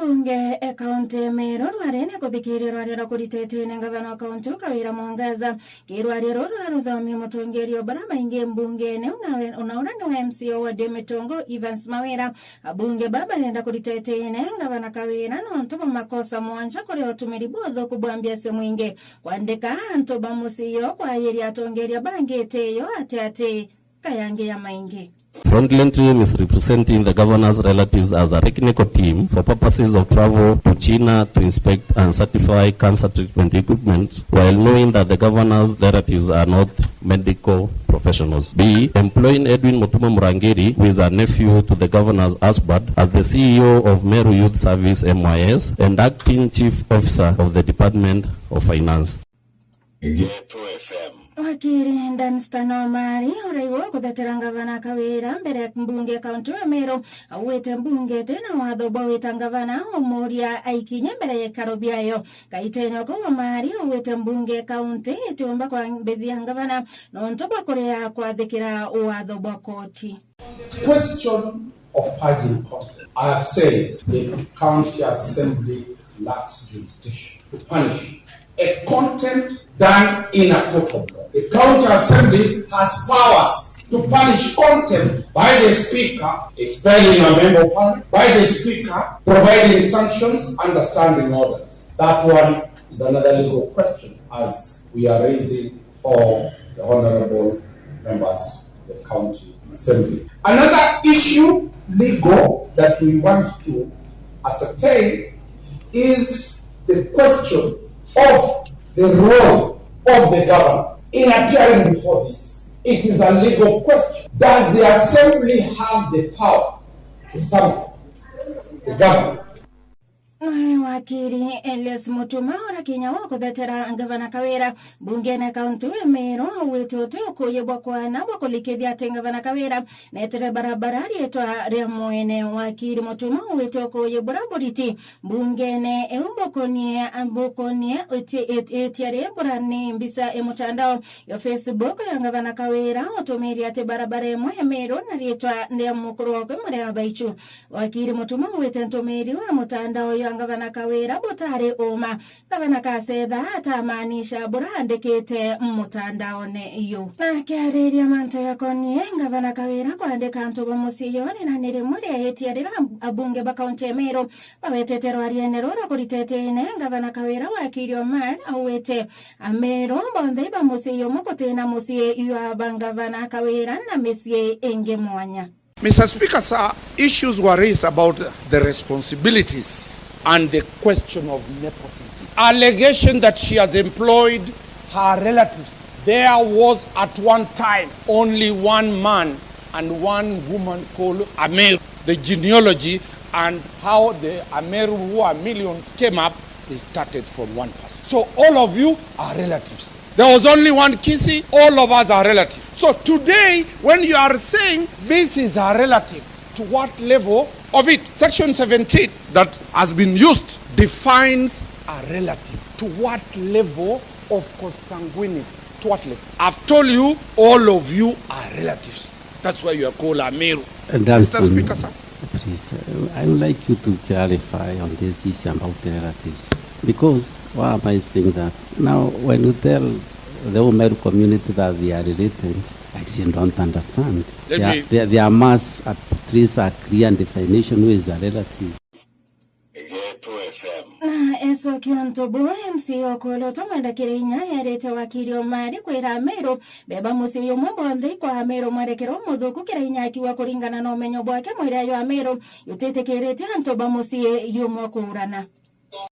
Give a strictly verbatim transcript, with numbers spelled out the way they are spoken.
Bunge e kaunti ya Meru rwari ni kuthikiria rwaria rwa kurita itine ngavana wa kaunti u Kawira Mwangaza. Ki rwaria ruru rwa ruthomi mutongeria o bara maingi mbungene, una we-, una ura ni wa M C A o ward ya Mitongo, Evans Mawira, abunge ba barenda kurita itine ngavana Kawira nontu bwa makosa mwanja kuri utumiri buthuku bwa mbia cia mwingi, kwandika antu ba mucii yo, kwayiria atongeria bangi itiyo ati ati kayangi ya maingi. Frontline team is representing the governor's relatives as a technical team for purposes of travel to China to inspect and certify cancer treatment equipment, while knowing that the governor's relatives are not medical professionals. B, employing Edwin Mutuma Murangiri, who is a nephew to the governor's husband, as the C E O of Meru Youth Service, M Y S, and acting chief officer of the Department of Finance. Geto F M. Wakiri Dunstan Omari, uraigwa kuthetera ngavana Kawira mbere ya mbunge ya kaunti ya Meru, auwite mbunge itina watho bwa wita ngavana umuria aikinye mbere ya ikaro biayo. Kaitene oko, Omari auwite mbunge ya kaunti itiumba kwambithia ngavana nontu bwa kuria kwathikira watho bwa koti. Question of purging contempt. I have said the County Assembly lacks jurisdiction to punish a contempt done in a court of law. The County Assembly has powers to punish contempt by the Speaker expelling a member of Parliament, by the Speaker providing sanctions under standing orders. That one is another legal question as we are raising for the honorable members of the County Assembly. Another issue legal that we want to ascertain is the question of the role of the governor in appearing before this. It is a legal question. Does the assembly have the power to summon the governor? Nae wakiri Elias Mutuma, uria kinya wa kuthetera ngavana Kawira mbungene kaunti ya Meru, auwite uti ukuuji bwa kwana bwa kurikithia ati ngavana Kawira neetire barabara riitwa ria mwene. Wakiri Mutuma auwite ukuuji buria buriti mbungene iu bukonie, bukonie iti-, it-, itia ri bura ni mbica i mutandao ya Facebook ya ngavana Kawira utumirie ati barabara imwe ya Meru na riitwa ria mukuru okwe Murega Baichu. Wakiri Mutuma auwite ntumiri wa mutandao jwa ngavana Kawira butari uma. Ngavana Kasetha atamaanisha buraandikite mutandaone ju. Na akiariria mantu jakonie ngavana Kawira kwandika antu ba mucii jo, rina ni rimwe ria itia riria abunge ba kaunti ya Meru bawetete rwariene rura kurita itine ngavana Kawira, wakiri Omar auwite Ameru bonthe iba mucii jumwe, gutina mucii jwa ba ngavana Kawira na micii ingi mwanya. Mister Speaker, sir, issues were raised about the responsibilities and the question of nepotism. Allegation that she has employed her relatives. There was at one time only one man and one woman called Ameru. The genealogy and how the Ameru who are millions came up, they started from one person. So all of you are relatives. There was only one Kisii, all of us are relatives. So today, when you are saying this is a relative, to what level of it? Section seventeen that has been used defines a relative. To what level of consanguinity? To what level? I've told you, all of you are relatives. That's why you are called Ameru. And that's Mister Speaker, sir. Please, uh, I would like you to clarify on this issue about the relatives. Because why am I saying that? Now, when you tell the Omeru community that they are related, I really don't understand. Let There, me there, there must at least a clear definition who is a relative. Geto F M. Na ecokia untu buu, M C A Okolo Twamwenda Kirainya eerite wakiri Omari kwira Ameru beba mucii jumwe bonthe ikwa Ameru mwerekero muthuku. Kirainya akiuga kuringana na umenyo bwake, mwiria jwa Ameru jutitikiritie antu ba mucii jumwe kuurana.